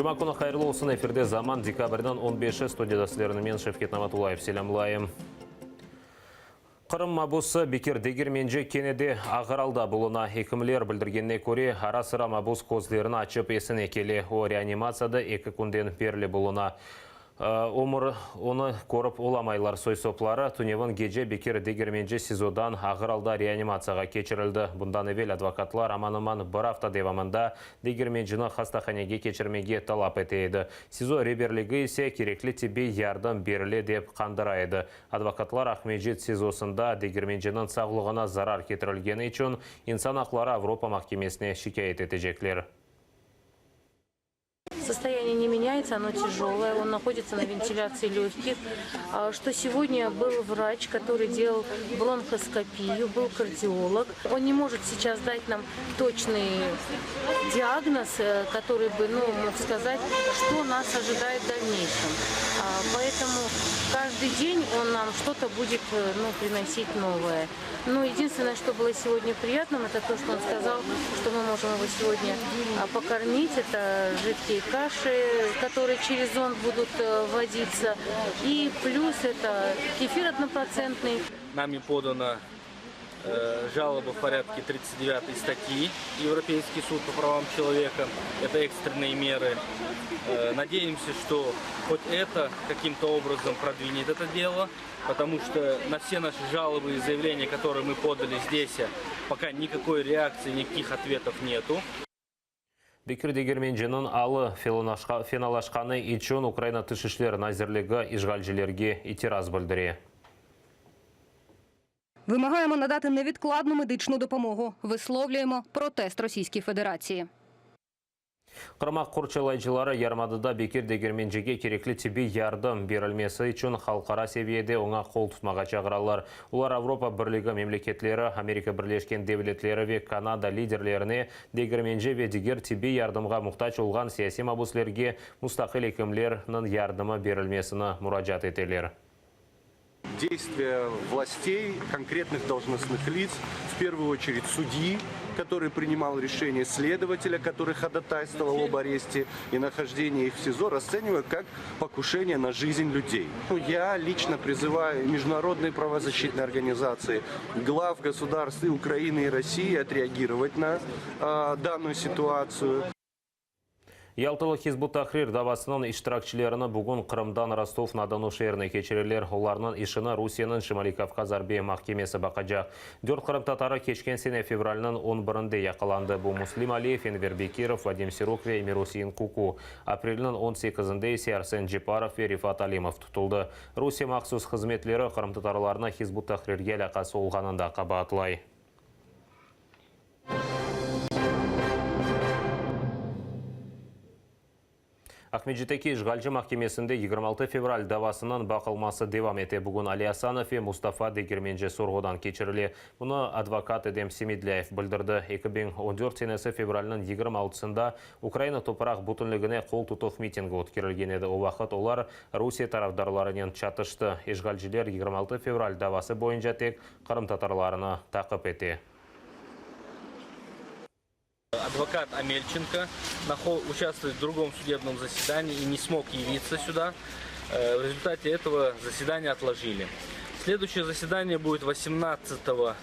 Cuma künü hayırlı olsun, efirde Zaman, dekabrniñ on beşi, studiyada sizlerni men, Şevket Namatullayev, selâmlayım. Qırım mabusı Bekir Degermenci kene de ağır alda buluna. Ekimler bildirgenine köre, ara-sıra mabus közlerini açıp esine kele. O, reanimatsiyada eki künden berli buluna. Ömür onı körip olamaylar. Soy-sopları, tünevin gece Bekir Degermenci SİZOdan ağır alda reanimatsiyağa keçirildi. Bundan evel advokatlar aman-aman bir afta devamında Degermencini hastahanege keçirmege talap ete edi. SİZO reberligi ise kerekli tibbiy yardım berile dep qandıra edi. Advokatlar Aqmescit SİZOsında Degermenciniñ sağlığına zarar ketirilgeni içün İnsan aqları Avropa mahkemesine şikâyet etecekler. Состояние не меняется, оно тяжелое, он находится на вентиляции легких. Что сегодня был врач, который делал бронхоскопию, был кардиолог. Он не может сейчас дать нам точный диагноз, который бы, ну, мог сказать, что нас ожидает в дальнейшем. Поэтому каждый день он нам что-то будет, ну, приносить новое. Но единственное, что было сегодня приятным, это то, что он сказал, что мы можем его сегодня покормить. Это жидкие каши, которые через зонд будут вводиться. И плюс это кефир однопроцентный. Нами подана жалоба в порядке 39 статьи Европейский суд по правам человека. Это экстренные меры. Надеемся, что хоть это каким-то образом продвинет это дело, потому что на все наши жалобы и заявления, которые мы подали здесь, пока никакой реакции, никаких ответов нету. Bekir Degermenciniñ alı fenalaşqanı içün Ukraina Tış işler nazirligi işğalcilerge itiraz bildire. Вимагаємо надати невідкладну медичну допомогу. Висловлюємо протест Російській Федерації. Qırım aq qorçalayıcıları yarımadada Bekir Degermencige kerekli tibbiy yardım berilmesi içün halqara seviyede oña qol tutmağa çağıralar. Olar Avropa Birligi memleketleri, Amerika Birleşken Devletleri ve Kanada liderlerine Degermenci ve diger tibbiy yardımğa muhtac olğan siyasiy mabüslerge mustaqil ekimlerniñ yardımı berilmesini muracaat eteler. Действия властей, конкретных должностных лиц, в первую очередь судьи, который принимал решение, следователя, который ходатайствовал об аресте и нахождении их в СИЗО, расцениваю как покушение на жизнь людей. Ну, я лично призываю международные правозащитные организации, глав государств и Украины, и России отреагировать на данную ситуацию. Yaltalı Hizb ut-Tahrir davasınıñ iştirakçilerini bugün Qırımdan Rostov-na-Donu şeerine keçireler. Olarnıñ işini Rusiyeniñ Şimaliy-Kavkaz arbiy mahkemesi baqacaq. Dört qırımtatarı keçken sene fevralniñ on birinde yaqalandı. Bu Muslim Aliyev, Enver Bekirov, Vadim Siruk ve Emirusein Kuku. Aprelniñ on sekizinde ise Arsen Ceparov ve Refat Alimov tutuldı. Rusiye mahsus hızmetleri qırımtatarlarnı Hizb ut-Tahrirge alâqası olğanında qabaatlay. Aqmescitteki işğalci mahkemesinde 26 fevral davasınıñ baqılması devam ete. Bugün Ali Asanov ve Mustafa Degermenci sorğudan keçirile. Bunı advokat Edem Semedlâyev bildirdi. 2014 senesi fevralniñ 26-sında Ukraina topraq bütünligine qol tutuv mitingi ötkerilgen edi. O vaqıt olar Rusiye tarafdarlarınen çatıştı. İşğalciler 26 fevral davası boyunca tek qırımtatarlarnı taqip ete. Адвокат Амельченко участвует в другом судебном заседании и не смог явиться сюда. В результате этого заседание отложили. Следующее заседание будет 18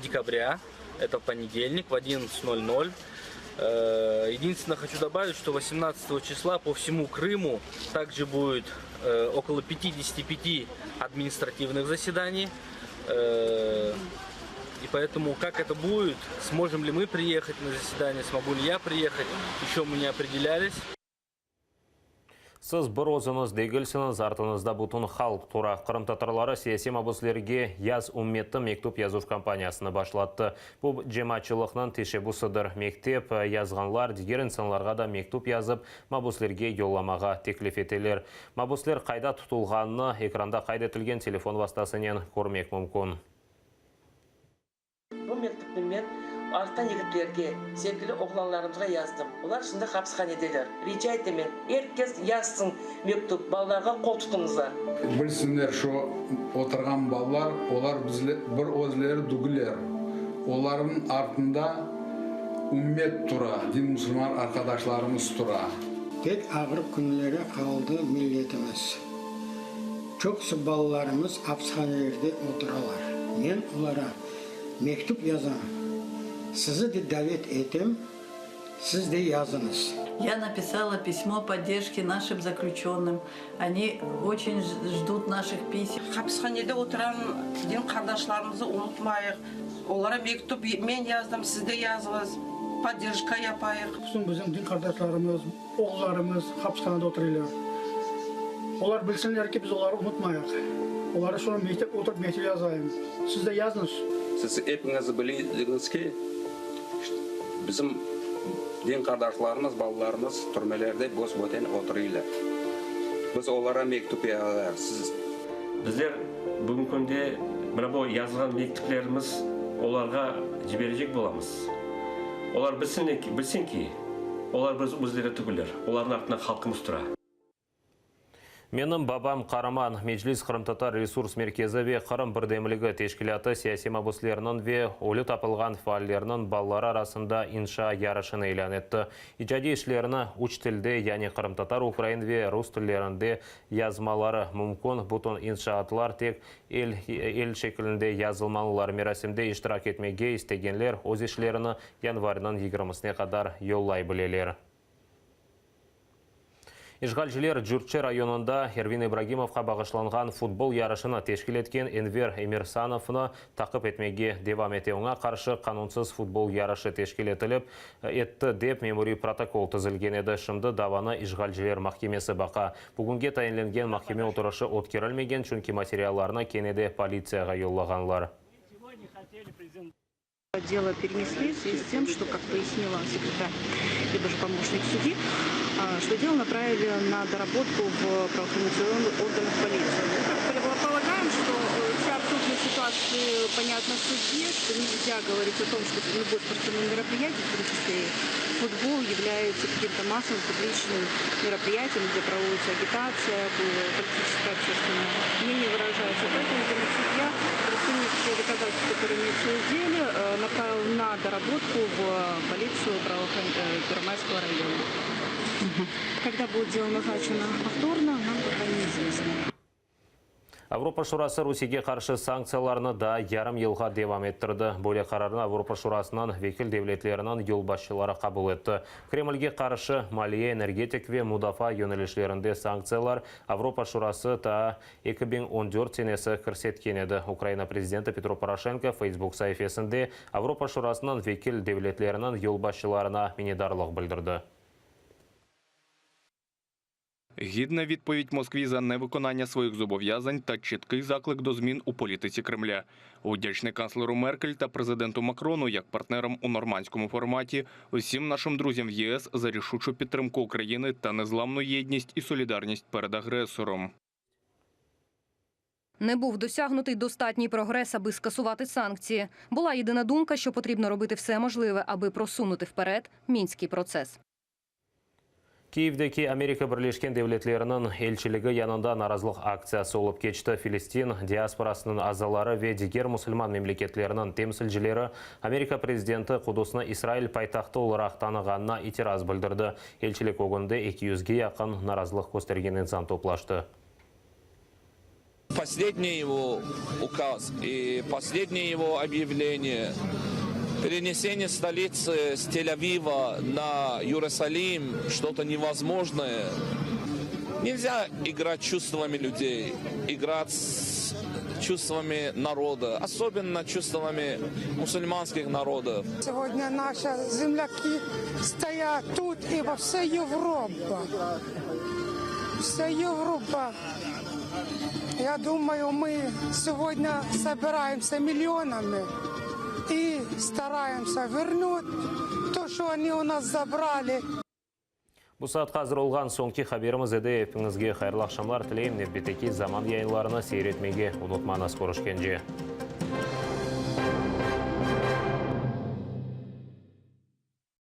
декабря, это понедельник, в 11:00. Единственное, хочу добавить, что 18 числа по всему Крыму также будет около 55 административных заседаний. И поэтому, как это будет, сможем ли мы приехать на заседание, смогу ли я приехать, еще мы не определялись. Siz bir özüñiz degilsiñiz, artıñızda bütün halq tura. Qırımtatarları siyasiy mabüslerge Yaz ümmetim mektüp yazuv kampaniyasını başlattı. Bu cemaatçılıqnıñ teşebbüsidir. Mektep yazğanlar diger insanlarğa da mektüp yazıp, mabüslerge yollamağa teklif eteler. Mabüsler qayda tutulğanını ekranda qayd etilgen telefon vastasınen körmek mümkün. Bu mektüpni men arslan yigitlerge, sevgili oğlanlarımızğa yazdım. Olar şimdi hapishanedeler. Rica etemen, er kes yazsın mektüp, balalarğa qol tutuñızlar. Bilsinler şu oturğan balalar, olar bir özleri dügüller. Olarnıñ artında ümmet tura, din musulman arqadaşlarımız tura. Pek ağır künlere qaldı milletimiz. Çoqusı balalarımız apishanelerde oturalar. Men olara mektüp yazam, sizi de davet etem, siz de yazıñız. Я написала письмо поддержки нашим заключенным. Они очень ждут наших писем. Hapishanede oturan din qardaşlarımızı unutmayıq. Olara mektüp men yazdım, siz de yazıñız, podderjka yapayıq. Bütün bizim din qardaşlarımız, oğullarımız hapishanede oturıylar. Olar bilsinler ki, biz oları unutmayıq. Olara şunı mektep, oturıp mektüp yazayım. Siz de yazıñız. Siz epiñiz bilesiñiz ki, bizim din qardaşlarımız, balalarımız türmelerde bos-böten oturıylar. Biz olara mektüp yazayıq. Siz. Bizler bugünki künde mına bu yazılğan mektüplerimiz olarğa ciberecek bolamız. Olar bilsin ki, olar biz özleri tügüller, olarnıñ artında halqımız tura. Menim babam qaraman, Meclis Qırımtatar resurs merkezi ve Qırım birdemligi teşkilâtı siyasiy mabüslerniñ ve ölü tapılğan faallerniñ balaları arasında inşa yarışını ilân etti. İcadiy işlerini üç tilde, yani qırımtatar, ukrain ve rus tillerinde yazmaları mümkün. Bütün inşaatlar tek el el şekilinde yazılmalılar. Merasimde iştirak etmege istegenler öz işlerini yanvarniñ yigirmisine qadar yollay bileler. İşğalciler Cürçi rayonında Ervin İbragimovqa bağışlanğan futbol yarışını teşkil etken Enver Emirsanovnı taqip etmege devam ete. Oña qarşı qanunsız futbol yarışı teşkil etilip etti dep memuriy protokol tizilgen edi. Şimdi davanı işğalciler mahkemesi baqa. Bugünge tayinlengen mahkeme oturışı ötkerilmegen, çünki materiallarnı kene de politsiyağa yollağanlar. Дело перенесли в связи с тем, что, как пояснила секретарь, либо же помощник судьи, что дело направили на доработку в правоохранительные органы в полицию. Мы полагаем, что э, вся абсурдность ситуации понятна судье, что нельзя говорить о том, что любое спортивное мероприятие, в том числе и футбол, является каким-то массовым публичным мероприятием, где проводится агитация, политическое общественное мнение выражается. Поэтому, видимо, судья, расценив все доказательства, которые имеются в деле, э, направил на доработку в полицию правоохран... Э, Первомайского района. Когда будет дело назначено повторно, нам пока неизвестно. Avropa Şurası Rusiyege qarşı sanktsiyalarnı daa yarım yılğa devam ettirdi. Böyle qararnı Avropa Şurasınıñ vekil devletleriniñ yolbaşçıları qabul etti. Kremlge qarşı maliye, energetik ve mudafaa yönelişlerinde sanktsiyalar Avropa Şurası taa 2014 senesi kirsetken edi. Ukraina prezidenti Petro Poroşenko Facebook saifesinde Avropa Şurasınıñ vekil devletleriniñ yolbaşçılarına minnetdarlıq bildirdi. Гідна відповідь Москві за невиконання своїх зобов'язань та чіткий заклик до змін у політиці Кремля. Удячний канцлеру Меркель та президенту Макрону як партнерам у нормандському форматі, усім нашим друзям в ЄС за рішучу підтримку України та незламну єдність і солідарність перед агресором. Не був досягнутий достатній прогрес, аби скасувати санкції. Була єдина думка, що потрібно робити все можливе, аби просунути вперед мінський процес. Kyivdeki Amerika Birleşken Devletleriniñ elçiligi yanında narazılıq aktsiyası olıp keçti. Filistin diasporasınıñ azaları ve diger musulman memleketleriniñ temsilcileri Amerika prezidenti Qudusnı İsrail paytahtı olaraq tanığanına itiraz bildirdi. Elçilik ögünde eki yüzge yaqın narazılıq köstergen insan toplaştı. Последний его указ и последнее его объявление, перенесение столицы с Тель-Авива на Иерусалим, что-то невозможное. Нельзя играть чувствами людей, играть с чувствами народа, особенно чувствами мусульманских народов. Сегодня наши земляки стоят тут и во всей Европе. Вся Европа. Я думаю, мы сегодня собираемся миллионами и стараемся вернуть то, что они у нас забрали. Bu saatqa azır olğan soñki haberimiz edi. Epiñizge hayırlı aqşamlar tileyim. Nevbetteki Zaman yayınlarını seyir etmege unutmañız. Körüşkence.